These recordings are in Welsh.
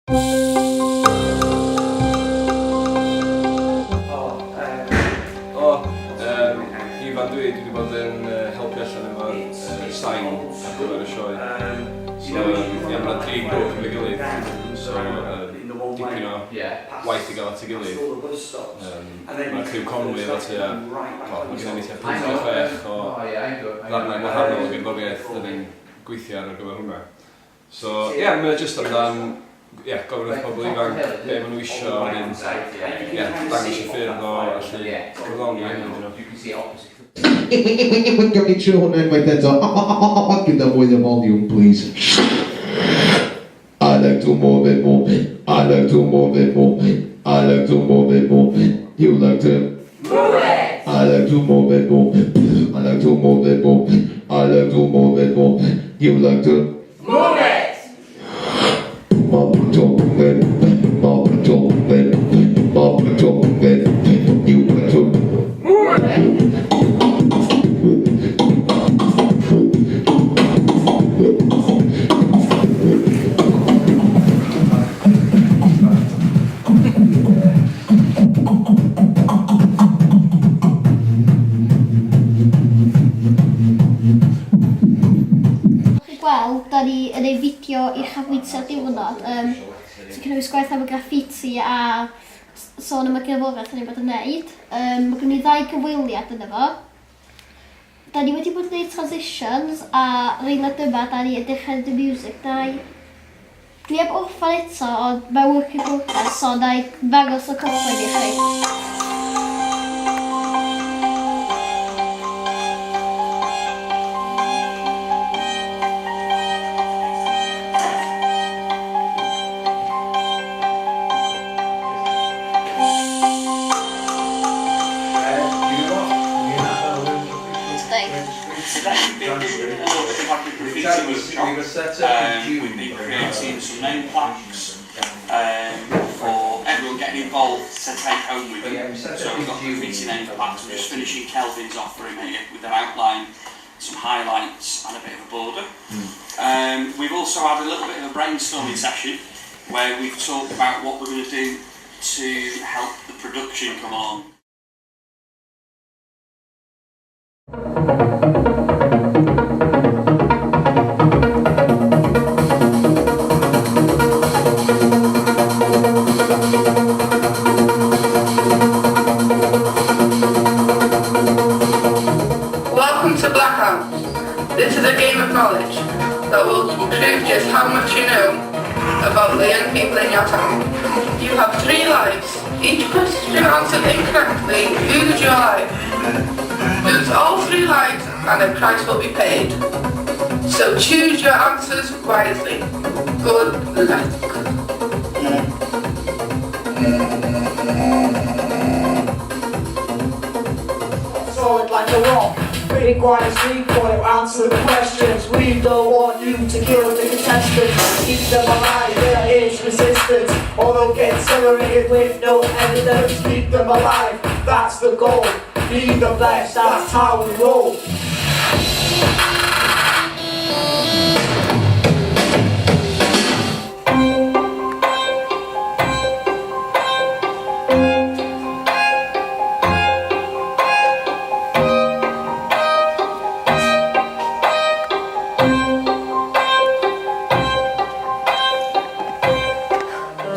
O, yym, Ifan dwi, dwi wedi bod yn uh, helpu allan efo'r uh, sain ar gyfer y sioe. So, um, ia, mae yna dri grŵp efo'i gilydd, so um, dipyn o waith i gael at ei gilydd. Um, mae criw Conwy efo tua, wel, mae gennym ni tua 56 o ddarnau gwahanol o gerddoriaeth da ni'n gweithio ar ar gyfer hwnna. So ie, mae o jyst amdan ie, gofyn wrth pobl ifanc be maen nhw isio a wedyn ie, dangos y ffyrdd o allu cyflawni hynny iddyn nhw. Gawn ni trio hwnna unwaith eto gyda mwy o volume please. I like to move it, move it. I like to move it, move it. I like to move it, move it. You like to move it. I like to move it, move it. I like to move it, move it. I like to move it, move it. You like to move it. You like to move it. Fel chi'n gweld, da ni yn ei fideo uchafbwyntiau'r diwrnod, um, sy'n cynnwys gwaith am y graffiti a sôn am y gerddoriaeth da ni'n bod yn neud. Um, mae gen i ddau gyfweliad yna fo. Da ni wedi bod yn neud transitions a reilad yma da ni yn dechrau neud y music. Na i... Dwi heb orffen eto ond mae work in progress so na i ddangos y cychwyn i chi. Today we've been doing a little bit of like a graffiti workshop. We've been creating some name plaques for everyone getting involved to take home with them. So we've got graffiti name plaques. We're just finishing Kelvin's offering here with an outline, some highlights and a bit of a border. We've also had a little bit of a brainstorming session where we've talked about what we're going to do to help the production come along. Welcome to Blackout. This is a game of knowledge that will prove just how much you know about the young people in your town. You have three lives. Each question answered incorrectly loses your life. Lose all three lives and a price will be paid. So choose your answers wisely. Good luck. Solid like a rock. Think wisely, point, answer the questions. We don't want you to kill the contestants. Keep them alive, there is resistance. Or they'll get incinerated with no evidence. Keep them alive, that's the goal. Be the best, that's how we roll.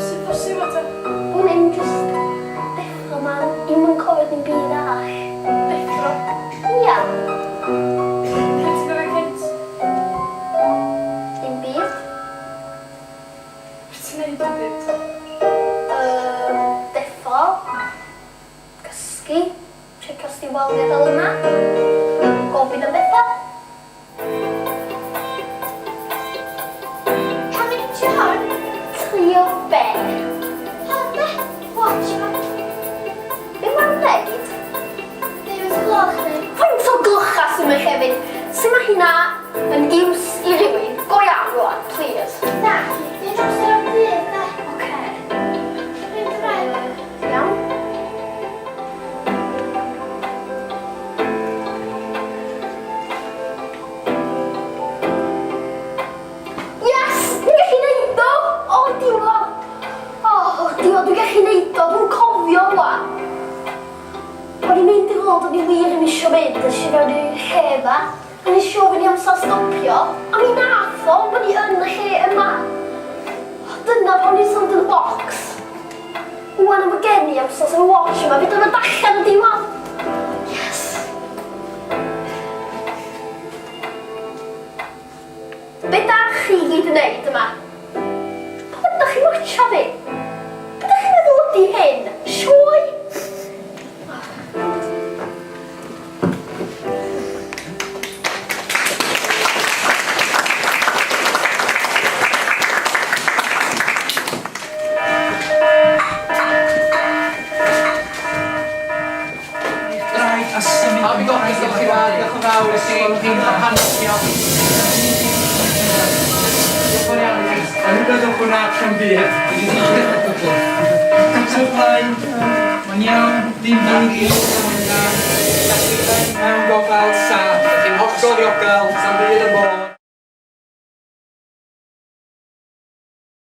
Sut bosib o ta? Wn i'm jyst deffro man. I'm yn cofio dim byd arall. Deffro? Ia. Be ti'n gofio cynt? Dim byd. Be ti'n neud bob dydd ta? Yym, deffro. Cysgu. Checio os 'di waliau dal yna. Gofyn am betha. Pam i ti hon? Trio be? Hon de? Watch ma. Be ma'n ddeud? Deufaint o gloch di. Faint o glocha sy'n mynd hefyd? Sut mae hynna yn iws i rhywun? Go iawn rwan, plîs. Na, un amser o'r dydd de. Ocê. Dwi'n Cymraeg. Iawn. diwedd, dwi'n gallu neud o, dwi'n cofio wan. O'n i'n mynd i fod, o'n i wir ddim isio mynd, es i fewn i'r lle yma. O'n i isio ofyn i amser stopio, a mi nath o, bod ni yn y lle yma. Dyna pan o'n i'n sownd yn y bocs. Wan am fod gen i amser, sef y watch yma, fedra i ddod allan yn diwedd. Yes! Be dach chi gyd yn neud yma? Pam ydach chi'n watsio fi? Be dach chi'n meddwl ydi hyn? Sioe? Pawb i godi, diolch i fawr, diolch yn fawr i chi, chi'n panio. Diolch yn fawr iawn i chi. A nhw'n byddwch hwnna trwy'n byd. Amser blaen, mae'n iawn, dim byd i mewn gofal saff. Chi'n hollol ddiogel, sa'm byd yn bod.